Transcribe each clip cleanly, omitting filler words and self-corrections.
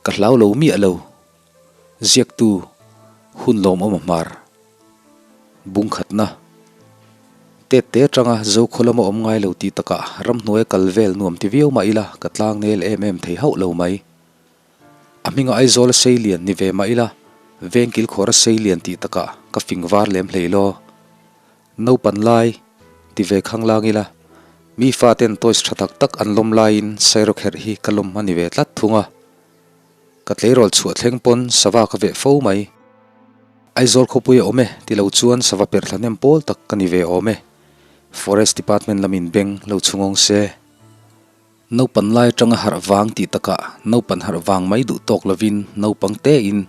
Ka hlau lo miah lo. Ziaktu hun lawmawm a hmar. Bung khatna. Tet te atanga Zokhaw lama awm ngai lo tih takah ramhnuaia kal vel nuam ti viau mah ila ka tlang nel em em thei hauh lo mai. A hminga Aizawl a sei lian ni ve mah ila vengkil khawr a sei lian tih takah ka fing var lem hlei law. Naupan lai ti ve khang lang ila mi faten toys tha tak tak an lawm laiin sairawkherh hi ka lawm a ni ve tlat thung a. Ka tleirawl chhuah thleng pawn sava ka veh fo mai. Aizawl khawpui a awm e ti lo chuan sava perh thla hnem pawl tak ka ni ve awm e. Forest Department lamin beng lo chhungawng se. Naupan lai atanga harh vang tih takah naupan harh vang mai duh tawk lovin naupang tein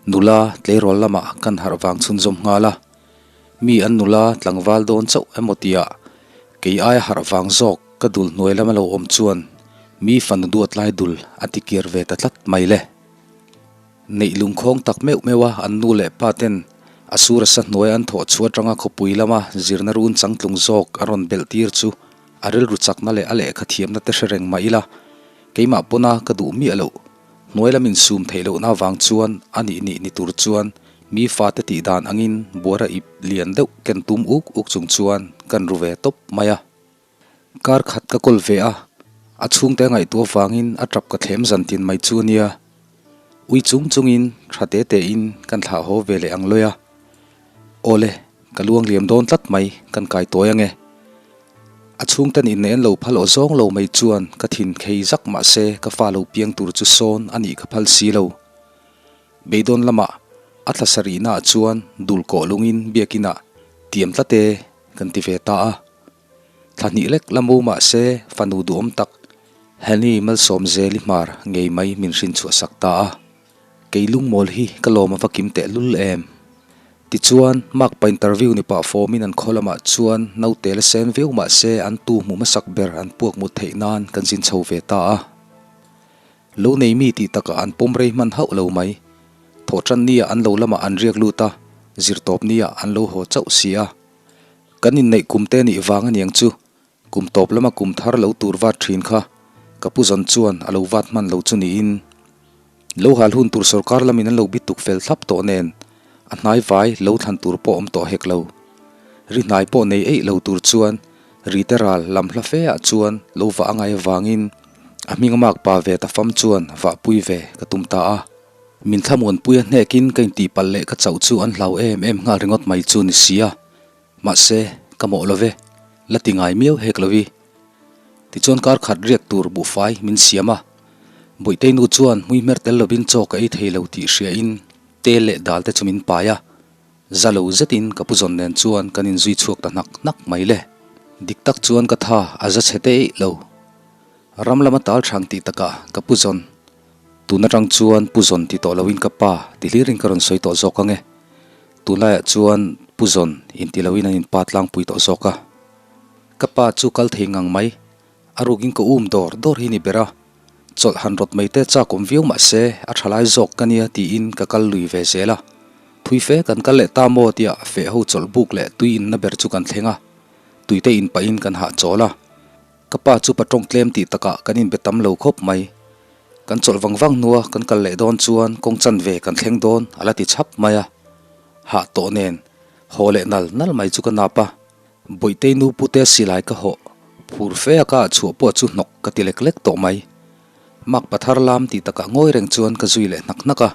nula tleirawl lamah kan harh vang chhunzawm nghal a. Mi an nula tlangval dawn chauh emaw tia kei aia harh vang zawk ka dul hnuai lama lo awm chuan mi fanu duat lai dul a ti kir ve ta tlat mai le. Neih lungkhawng tak meuh meuh a an nu leh pa ten a sur a sa hnuai an thawh chhuah atanga khawpui lama zirna run changtlung zawk a rawn belh tir chu a rilru chakna leh a lehkha thiamna te hre reng mah ila keimah pawna ka duh miah loh hnuai lam insum theih lohna avang chuan a nih nih ni tur chuan mi fate tih dan angin buara ip lian deuh ken tum uk uk chung chuan kan ru ve tawp mai a. Kar khat ka kawl ve a, a chhungte a ngaihtuah avangin a tap ka thlem zan tin mai chu a nia. Ui chung chungin tha te tein kan thlah haw ve leh ang lawi a. Awle, ka luang liam dawn tlat mai, kan kai tawi ange. A chhungten inneih an lo phal aw zawng lo mai chuan ka thin khei zak mah se ka fa lo piang tur chu sawn a nih ka phal si lo. Beidawn lamah a thla sarihnaah chuan dul kawh lungin biakinah tiam tlat e kan ti ve ta a. Thla hnih lek la mu mah se fanu duhawm tak Henny Malsawmzeli hmar ngei mai min hrin chhuah sak ta a, kei lungmawl hi ka lawm a va kim teh lul em. Tichuan, Mark pa interview ni pah fawmin an khaw lamah chuan naute la sen viau mah se an tu hmuh hmasak ber an puak mut theih nan kan zin chho ve ta a. Lo nei mi tih takah an pawm rei hman hauh lo mai. Thawhtan nia an lo lamah an riak lut a, zirtawp nia an lo haw chauh si a. Kan inneih kum te nih vang aniang chu, kum tawp lama kum thar lo tur vat thin kha ka pu zawn chuan a lo vat hman lo chu niin. Lo hal hun tur sorkar lamin an lo bit tuk fel thlap tawh nen a hnai vai lo thlan tur pawh awm tawh hek lo. Ri hnai pawh nei eih lo tur chuan ri te ral lam hla fe ah chuan lo vah a ngai avangin a hming a mak pa ve ta fam chuan vahpui ve ka tum ta a. Min thlamuanpui a hnekin ka intihpalh leh ka chauh chu an hlau em em nghal ringawt mai chu ni sia. Mahse, ka mawh lo ve, la ti ngai miau hek lo i. Tichuan kar khat riak tur buhfai min siam a, Bawihtei nu chuan hmuihmer tel lovin chaw ka ei thei lo tih hriain tel leh dal te chu min pai a, za lo zetin ka pu zawn nen chuan kan inzui chhuak ta hnak hnak mai le. Dik tak chuan ka tha a za chhe te eih lo. Ram lama tal thang tih takah ka pu zawn. Tun atang chuan Pu Zawn ti tawh loin ka pa ti hlirin ka rawn sawi tawh zawk ang e. Tunlaiah chuan Pu Zawn inti loin an inpa tlangpui tawh zawk a. Ka pa chu kal thei ngang mai, a rukin ka um dawr dawr hi ni ber a. Chawlh han rawt mai te chak awm viau mah se a tha lai zawk ka nia tiin ka kal lui ve zel a. Thui fe kan kal leh ta maw tia feh ho chawlh buk leh tui inna ber chu kan thleng a. Tuite in pahin kan hahchawl a. Ka pa chu pa tawng tlem tih takah kan inbe tam lo khawp mai. Kan chawlh vang vang hnua kan kal leh dawn chuan kawng chanve kan thleng dawn a la ti chhap mai a. Hah tawh nen haw leh nal nal mai chu ka nap a. Bawihtei nu pute silai ka hawh phur fe a ka ah chhuah pawh chu hnawk ka ti lek lek tawh mai. Mak pathar lam tih takah ngawi reng chuan ka zui leh hnak hnak a.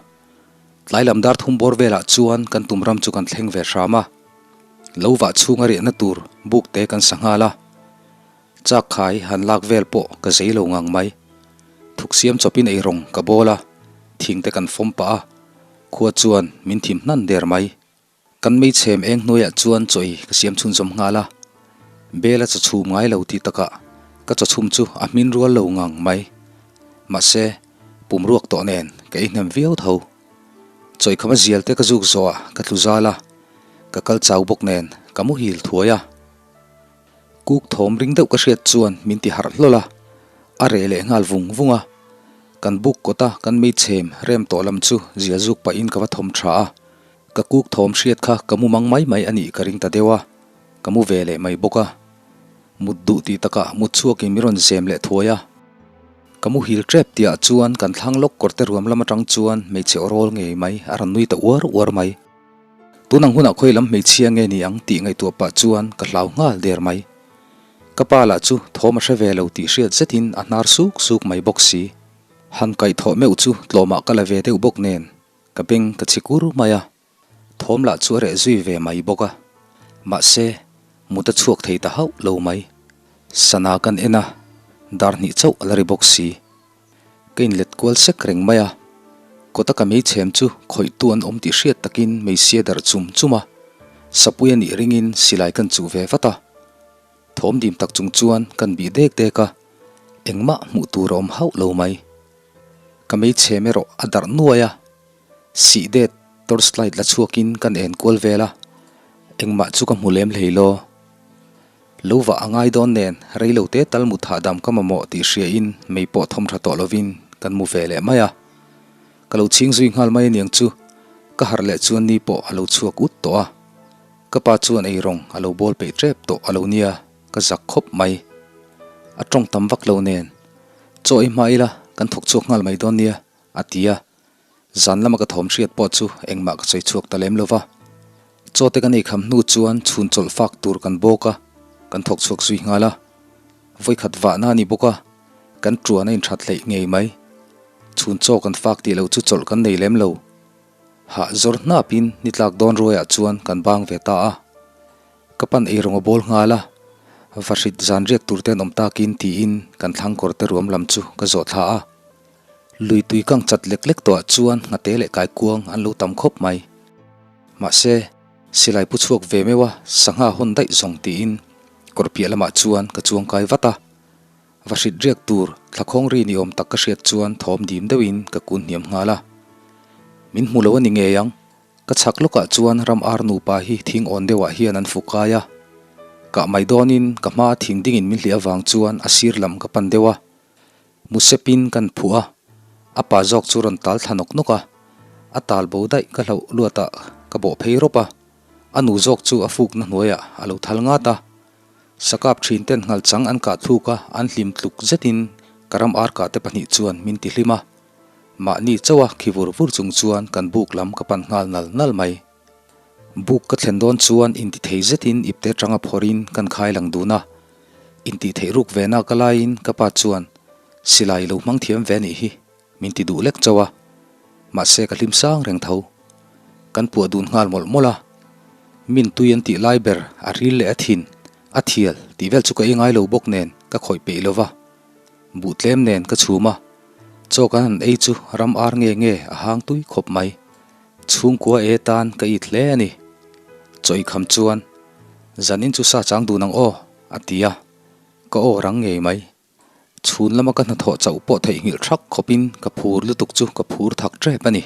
Tlai lam dar thum bawr velah chuan kan tum ram chu kan thleng ve hram a. Lo vah chhunga riahna tur buk te kan sa nghal a. Chak khai han lak vel pawh ka zei lo ngang mai. Thuk siam chawpin ei rawng ka bawl a, thing te kan fawm pah a, khua chuan min thim hnan der mai. Kan meichhem eng hnuaiah chuan chaw ei ka siam chhunzawm nghal a, bel a chaw chhum ngai lo tih takah ka chaw chhum chu a hmin rual lo ngang mai. Mahse, pum ruak tawh nen ka ei hnem viau tho. Chawikham a zial te ka zuk zawh ah ka tlu zal a, ka kal chau bawk nen ka muhil thuai a. Kuk thawm ring deuh ka hriat chuan min ti harh hlawl a, a reh leh nghal vung vung a. Kan buk kawt a kan meichhem rem tawh lam chu zia zuk pahin ka va thawm tha a. Ka kuk thawm hriat kha ka mu mang mai mai a nih ka ring ta deuh a, ka mu ve leh mai bawk a. Mut duh tih takah mut chhuakin min rawn zem leh thuai a. Ka muhil tep tihah chuan kan thlang lawk kawrte ruam lam atang chuan hmeichhe aw rawl ngei mai a rawn nui ta uar uar mai. Tun ang hunah khawi lam hmeichhia nge ni ang tih ngaihtuah pah chuan ka hlau nghal der mai. Ka pa lah chu thawm a hre ve lo tih hriat zetin a hnar suk suk mai bawk si. Han kaihthawh meuh chu tlawmah ka la ve deuh bawk nen ka beng ka chhi kur mai a. Thawm lah chu a reh zui ve mai bawk a, mahse mut a chhuak thei ta hauh lo mai. Sana kan en a, dar hnih chauh a la ri bawk si. Ka inlet kual sek reng mai a, kawta ka meichhem chu khawihtu an awm tih hriat takin meisia darh chum chum a, sapui a nih ringin silai kan chuh ve vat a. Thawm dim tak chung chuan kan bih dek dek a, engmah hmuh tur a awm hauh lo mai. Ka meichhem erawh a darh nuai a. Sih det torch light la chhuakin kan en kual vel a, engmah chu ka hmu lem hlei law. Lo vah a ngai dawn nen rei lo te tal mut hahdam ka mamawh tih hriain mei pawh thawm tha tawh lovin kan mu ve leh mai a. Ka lo chhing zui nghal mai aniang chu ka harh leh chuan ni pawh a lo chhuak ut tawh a. Ka pa chuan eirawng a lo bawl peih tep tawh a lo nia ka zak khawp mai. A tawng tam vak lo nen chaw ei hma ila kan thawk chhuak nghal mai dawn nia a ti a. Zan lama ka thawm hriat pawh chu engmah ka sawi chhuak ta lem lo va. Chaw te kan ei kham hnu chuan chhun chawlh fak tur kan bawk a, kan thawk chhuak zui nghal a. Vawikhat vahna a ni bawk a, kan tuan a inthat hleih ngei mai. Chhun chaw kan fak tih loh chu chawlh kan nei lem lo. Hah zawr hnapin ni tlak dawn ruaiah chuan kan bang ve ta a. Ka pan eirawng a bawl nghal a, vahrit zan riak tur te an awm takin tiin kan thlang kawr te ruam lam chu ka zawh thla a. Lui tui kang chat lek lek tawhah chuan nghate leh kaikuang an lo tam khawp mai. Mahse, silai pu chhuak ve meuh a, sangha hawn daih zawng tiin kawr piah lamah chuan ka chuang kai vat a. Va hrit riak tur thlakhawng ri ni awm tak ka hriat chuan thawm dim deuhin ka kun hniam nghal a. Min hmu lo a ni ngei ang. Ka chhak lawkah chuan ram ar nupa hi thing awn deuhah hian an fu kai a. Kah mai dawnin ka hmaa thing dingin min hliah avang chuan a sir lam ka pan deuh a. Musepin kan phuh a, a pa zawk chu rawn tal thla nawk nawk a, a tal bo daih ka hlauh luatah ka bawh phei rawp a, a nu zawk chu a fukna hnuaiah a lo thal ngat a. Sakap thin ten nghal chang an kah thluk a, an hlim tluk zetin ka ram ar kah te pahnih chuan min ti hlim a, mahni chauh a khi vur vur chung chuan kan buk lam ka pan nghal nal nal mai. Buk ka thlen dawn chuan intithei zetin ipte atanga phawrhin kan khai lang dun a, intihtheih ruk ve nak a laiin ka pa chuan silai lo hmang thiam ve anih hi min ti duh lek chauh a, mahse ka hlim sang reng tho. Kan puah dun nghal mawlh mawlh a, min tui an tih lai ber a ril leh a thin, a thial tih vel chu ka ei ngai lo bawk nen ka khawih peih lo va, buh tlem nen ka chhum a, chaw kan han ei chu ram ar nge nge a hang tui khawp mai. Chhungkua e tan ka it hle a ni. Chaw i kham chuan, Zanin chu sa chang dun ang aw, a ti a. Ka aw rang ngei mai. Chhun lama ka hnathawh chauh pawh theihnghilh thak khawpin ka phur lutuk chu ka phur thak tep a ni.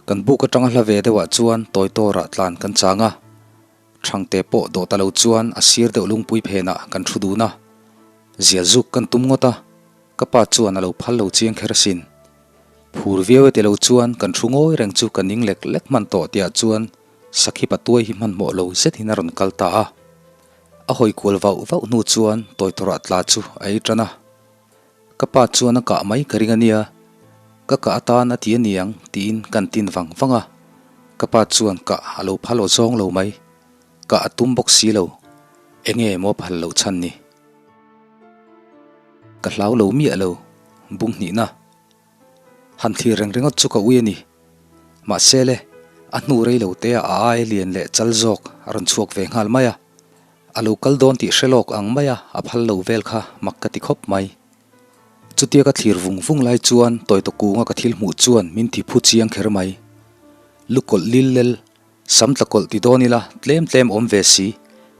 Kan buk atanga hla ve deuhah chuan tawi tawrah tlan kan chang a. Thangte pawh dawh ta lo chuan a sir deuh lungpui phenah kan thu dun a. Zial zuk kan tum ngawt a, ka pa chuan a lo phal lo chiang kher asin. Phur viau e ti lo chuan kan thu ngawi reng chu ka ning lek lek hman tawh tihah chuan Sakhi patuai hi hmanhmawh lo zetin a rawn kal ta a. A hawi kual vauh vauh hnu chuan tawitawrah tla chu a ei tan a. Ka pa chuan a kah mai ka ring a nia, ka kah atan a ti a niang tiin kan tin vang vang a. Ka pa chuan kah a lo phal aw zawng lo mai, kah a tum bawk si lo, enge maw phal loh chhan ni. Ka hlau lo miah lo, bung hnihna. Han thlir reng ringawt chu ka ui a ni. Mahse le, a hnu rei lo te ah a ai lian leh chal zawk a rawn chhuak ve nghal mai a. A lo kal dawn tih hre lawk ang mai a a phal lo vel kha mak ka ti khawp mai. Chutia ka thlir vung vung lai chuan tawitaw kunga ka thil hmuh chuan min ti phu chiang kher mai. Lukawlh lil lel Sam tla kawlh ti dawn ila tlem tlem awm ve si,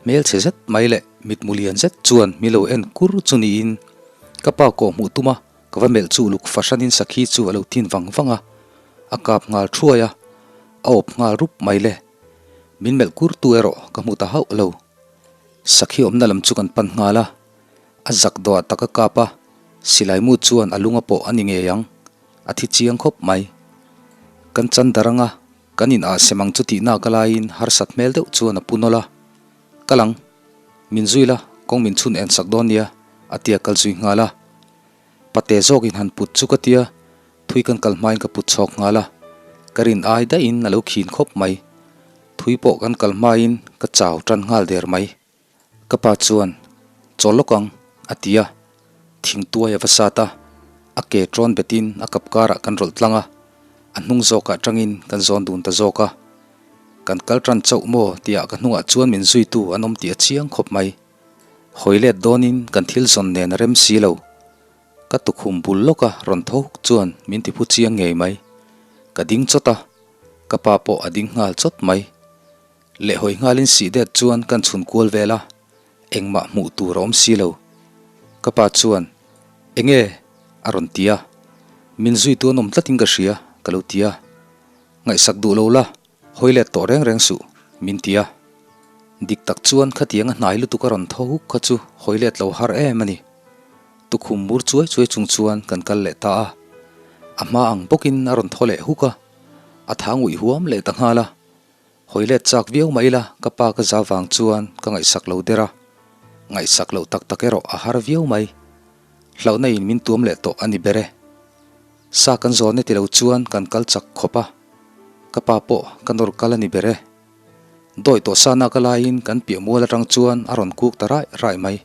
hmelchhe zet mai leh mitmu lian zet chuan mi lo en kur chu niin ka pa kawh hmuh tum a, ka va melh chu uluk fahranin sakhi chu a lo tin vang vang a, a kap nghal thuai a, a awp nghal rup mai le. Min melh kur tu erawh ka hmu ta hauh lo. Sakhi awmna lam chu kan pan nghal a, a zak dawh tak a kap a, silai mu chuan a lung a pawh a ni ngei ang, a thi chiang khawp mai. Kan chan dar anga Kan in ah sem ang chu tih nak a laiin harsat hmel deuh chuan a pu nawlh a, Kal ang, min zui la, kawng min chhun en sak dawn nia, a tia kal zui nghal a. Pate zawkin han put chu ka tia, thui kan kal hmain ka put chhawk nghal a, ka rin ai daihin a lo khin khawp mai. Thui pawh kan kal hmain ka chau tan nghal der mai. Ka pa chuan, Chawl lawk ang, a ti a. Thingtuai a va sat a, a ke ṭawn betin a kap karah kan rawlh tlang a, a hnung zawkah ṭangin kan zawn dun ta zawk a. Kan kal ṭan chauh maw tihah ka hnungah chuan min zuitu an awm tih a chiang khawp mai. Hawi let dawnin kan thil zawn nen a rem si lo. Ka tukhum bul lawka rawn tho huk chuan min ti phu chiang ngei mai. Ka ding chawt a, ka pa pawh a ding nghal chawt mai. Lehhawi nghalin sih det chuan kan chhun kual vel a, engmah hmuh tur a awm si lo. Ka pa chuan, Enge? a rawn ti a. Min zuitu an awm tlatin ka hria, ka lo ti a. Ngaihsak duh lo la, hawi let tawh reng reng suh, min ti a. Dik tak chuan khatiang a hnai lutuk a rawn tho huk kha chu hawi let lo har em a ni. Tukhum mur chuai chuai chung chuan kan kal leh ta a. A hma ang bawkin a rawn thaw leh huk a, a thang uih huam leh ta nghal a. Hawi let chak viau mah ila ka pa ka za vang chuan ka ngaihsak lo der a, ngaihsak loh tak tak erawh a har viau mai. Hlauhna in min tuam leh tawh a ni ber e. Sa kan zawn e ti lo chuan kan kal chak khawp a, ka pa pawh ka nawr kal a ni ber e. Dawi tawh sana ka laiin kan piah mual atang chuan a rawn kuk ta raih raih mai.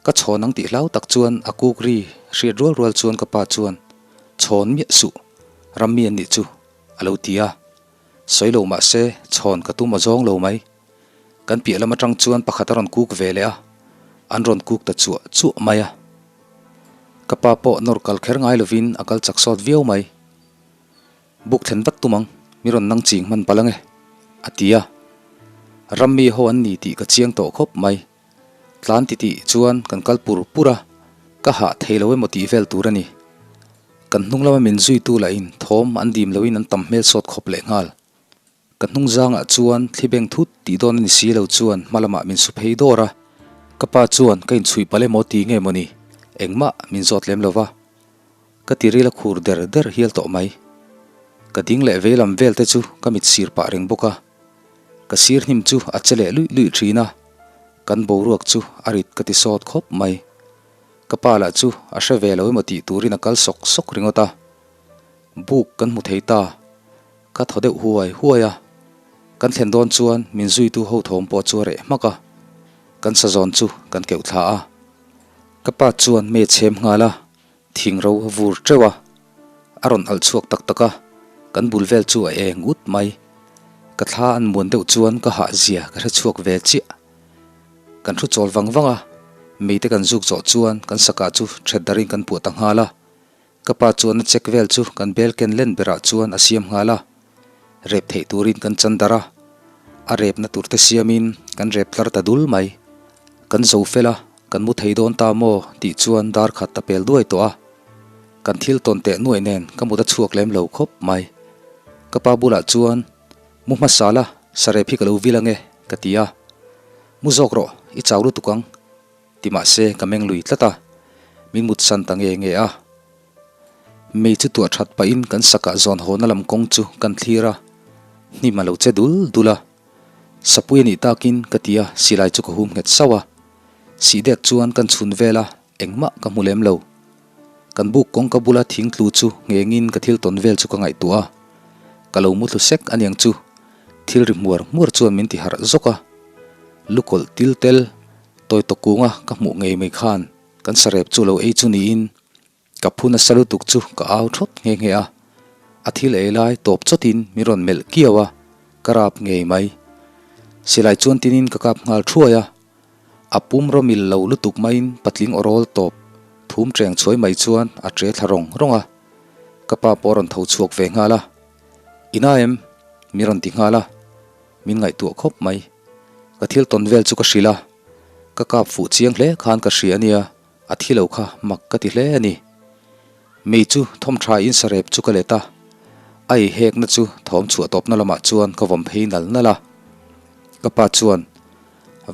Ka chhawn ang tih hlau tak chuan a kuk ri hriat rual rual chuan ka pa chuan, Chhawn miah suh, rammi an nih chu, a lo ti a. Sawi lo mah se, chhawn ka tum a zawng lo mai. Kan piah lam atang chuan pakhat a rawn kuk ve leh a, an rawn kuk ta chuah chuah mai a. Ka pa pawh nawr kal kher ngai lovin a kal chak sawt viau mai. Buk thlen vat tum ang, mi rawn nang ching hman palh ange, a ti a. Rammi ho an ni tih ka chiang tawh khawp mai. Tlan titih chuan kan kal pur pur a, ka hah thei lo emaw tih vel tur a ni. Kan hnung lama min zuitu lahin thawm an dim loin an tam hmel sawt khawp leh nghal. Ka hnung zangah chuan thli beng thut tih dawn a ni si lo chuan hma lamah min su phei dawr a, ka pa chuan ka inchhuih palh emaw ti nge mawni engmah min zawt lem lo va. Ka tiril a khur der der hial tawh mai. Ka ding leh veilam vel te chu ka mit sir pah reng bawk a. Ka sir hnim chu a che leh luih luih thin a, kan boruak chu a rit ka ti sawt khawp mai. Ka pa lah chu a hre ve lo emaw tih turin a kal sawk sawk ringawt a. Buk kan hmu thei ta, ka thaw deuh huai huai a. Kan thlen dawn chuan min zuitu ho thawm pawh chu a reh hmak a, kan sazawn chu kan keuh thla a. Ka pa chuan me chhem nghal a, Thing ro a vur teuh a, a rawn alh chhuak tak tak a, kan bul vel chu a eng ut mai. Ka thla an muan deuh chuan ka hah zia ka hre chhuak ve chiah. Kan thu chawl vang vang a, meite kan zuk zawh chuan kan sakah chu that darin kan puah ta nghal a. Ka pa chuan a check vel chu kan bel ken len berah chuan a siam nghal a, rep theih turin kan chan darh a, a repna tur te siamin kan rep tlar ta dul mai. Kan zo fel a, Kan mu thei dawn ta maw tih chuan dar khat a pel duai tawh a, kan thil tawn teh nuaih nen ka mut a chhuak lem lo khawp mai. Ka pa bulah chuan, Mu hmasa la, sarep hi ka lo vil ange, ka ti a. Mu zawk rawh, i chau lutuk ang, ti mah se ka meng lui tlat a, min mut san ta nge nge a. Mei chu tuah that pahin kan sakah zawn hawna lam kawng chu kan thlir a, hnim a lo che dul dul a. Sapui a nih takin ka ti a, silai chu ka hum nghet sauh a. Sih dek chuan kan chhun vel a, engmah ka hmu lem lo. Kan buk kawngka bula thing tlu chu nghengin ka thil tawn vel chu ka ngaihtuah a. Ka lo mu thlu sek aniang chu, thil ri hmuar hmuar chuan min ti harh zawk a. Lukawlh til tel, tawi tawk kunga ka hmuh ngei mai khan kan sarep chu lo ei chu niin Ka phu nasa lutuk chu ka au thawt nghe nghe a, a thil ei lai tawp chawtin min rawn melh kiau a, ka rap ngei mai. Silai chuan tinin ka kap nghal thuai a, a pum rawmil lo lutuk maiin patling awrawl tawp thum cheng chhuai mai chuan a che thla rawng rawng a, ka pa pawh a rawn tho chhuak ve nghal a, I na em? min rawn ti nghal a, min ngaihtuah khawp mai. Ka thil tawn vel chu ka hrilh a, ka kap fuh chiang hle khan ka hria a nia. A thi lo kha mak ka ti hle a ni. Mei chu thawm tha in sarep chu ka let a, a ei hekna chu thawm chhuah tawpna lamah chuan ka vawm phei nal nal a. Ka pa chuan,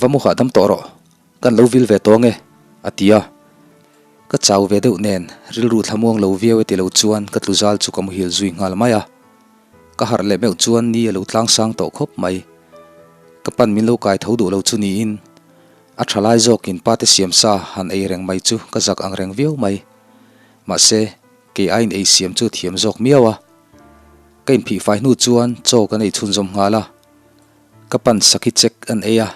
Va mu hahdam tawh rawh, kan lo vil ve tawh ange, a ti a. Ka chau ve deuh nen rilru thlamuang lo viau e ti lo chuan ka tlu zal chu ka muhil zui nghal mai a. Ka harh leh meuh chuan ni a lo tlang sang tawh khawp mai. Ka pan min lo kai tho duh lo chu niin A tha lai zawkin pate siam sa han ei reng mai chu ka zak ang reng viau mai. Mahse, kei aiin ei siam chu thiam zawk miau a. Ka inphih fai hnu chuan chaw kan ei chhunzawm nghal a. Ka pan sakhi check an ei a,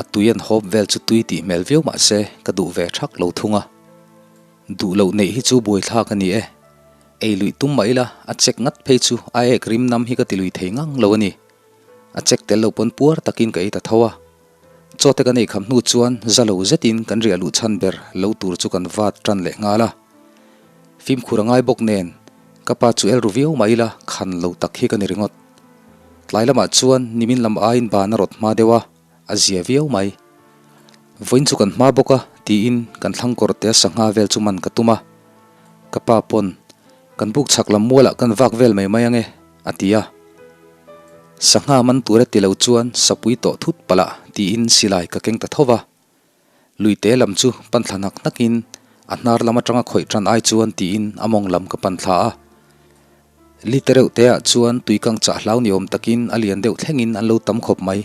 a tui an hawp vel chu tui tih hmel viau mahse ka duh ve thak lo thung a. Duh loh neih hi chu buaithlak a ni e. Ei luih tum mah ila a check ngat phei chu a ek rim nam hi ka ti lui thei ngang lo a ni. A check tel lo pawn puar takin ka ei ta tho a. Chaw te kan ei kham hnu chuan za lo zetin kan riah luh chhan ber lo tur chu kan vat tan leh nghal a. Fimkhur a ngai bawk nen ka pa chu el ru viau mah ila khan lo tak hi ka ni ringawt. Tlai lamah chuan nimin lam aiin ban a rawt hma deuh a, a zia viau mai. Vawiin chu kan hma bawk a tiin kan thlang kawr te a sangha vel chu man ka tum a. Ka pa pawn kan buk chhak lam mualah kan vak vel mai mai ange a ti a. Sangha man tur e ti lo chuan sapui tawh thut palh ah tiin silai ka keng ta tho va. Luite lam chu pan thla hnak hnakin a hnar lam atanga khawih tan ai chuan tiin a mawng lam ka pan thla a. Lite reuh te ah chuan tui kang chah hlau ni awm takin a lian deuh thlengin an lo tam khawp mai.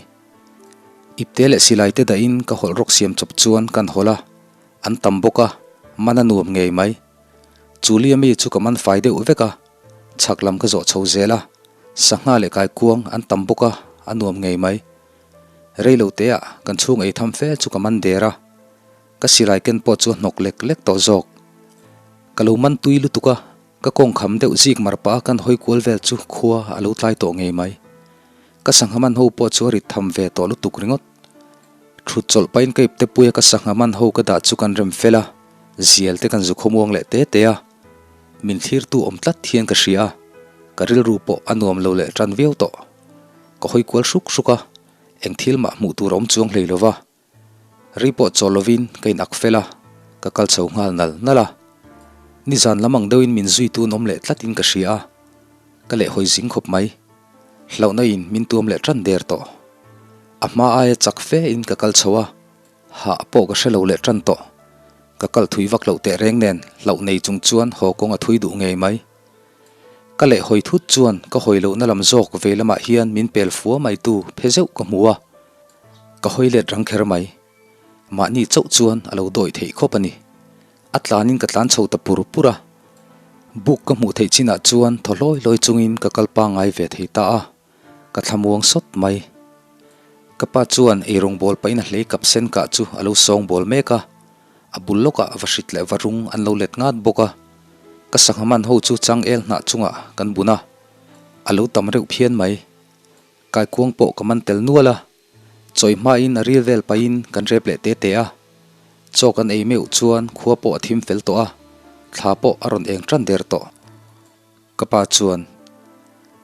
Ipte leh silai te dahin ka hawlh rawk siam chawp chuan kan hawlh a, an tam bawk a, man a nuam ngei mai. Chulia mi chu ka man fai deuh vek a, chhak lam ka zawh chho zel a, sangha leh kaikuang an tam bawk a, a nuam ngei mai. Rei lo te ah kan chhung ei tham fe chu ka man der a, ka silai ken pawh chu a hnawk lek lek tawh zawk. Ka lo man tui lutuk a, ka kawng kham deuh zik mar pah a kan hawi kual vel chu khua a lo tlai tawh ngei mai. Ka sangha man ho pawh chu a rit tham ve tawh lutuk ringawt. Thut chawlh pahin ka ipte puia ka sangha man ho ka dah chu kan rem fel a, zial te kan zu khawmuang leh te te a. Min thlirtu awm tlat hian ka hria a, ka rilru pawh a nuam lo leh tan viau tawh. Ka hawi kual hruk hruk a, eng thil mah hmuh tur a awm chuang hlei lo va. Ri pawh chawl lovin ka in ak fel a, ka kal chho nghal nal nal a. Nizan lam ang deuhin min zui tun awm leh tlatin ka hria a, ka leh hawi zing khawp mai. Hlauhna in min tuam leh tan der tawh. A hma aia chak fe in ka kal chho a, hah pawh ka hre lo leh tan tawh. Ka kal thui vak loh teh reng nen hlauh nei chung chuan haw kawng a thui duh ngei mai. Ka leh hawi thut chuan ka hawi lohna lam zawk vei lamah hian min pel fua mai tu phe zeuh ka hmu a, ka hawi let rang kher mai. Mahni chauh chuan a lo dawi theih khawp a ni. A tlanin ka tlan chho ta pur pur a, buk ka hmuh theih chinah chuan thaw hlawi hlawi chungin ka kal pangngai ve thei ta a, ka thlamuang sawt mai. Ka pa chuan eirawngbawl pahin a hlei kap sen kah chu a lo sawngbawl mek a, A bul lawkah va hrit leh va rung an lo let ngat bawk a, ka sangha man ho chu changel hnah chungah kan bun a, a lo tam reuh phian mai. Kaikuang pawh ka man tel nual a, chawi hmain a ril vel pahin kan rep leh te te a. Chaw kan ei meuh chuan khua pawh a thim fel tawh a, thla pawh a rawn eng tan der tawh. Ka pa chuan,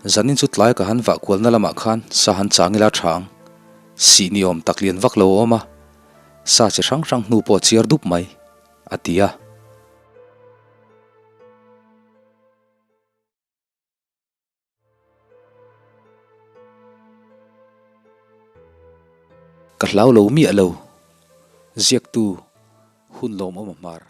Zanin chu tlai ka han vah kualna lamah khan sa han chang ila tha ang. Sih ni awm tak lian vak lo a awm a, sa chi hrang hrang hnu pawh a chiar dup mai, a ti a. Ka hlau lo miah lo. Ziaktu, hun lawmawm a hmar.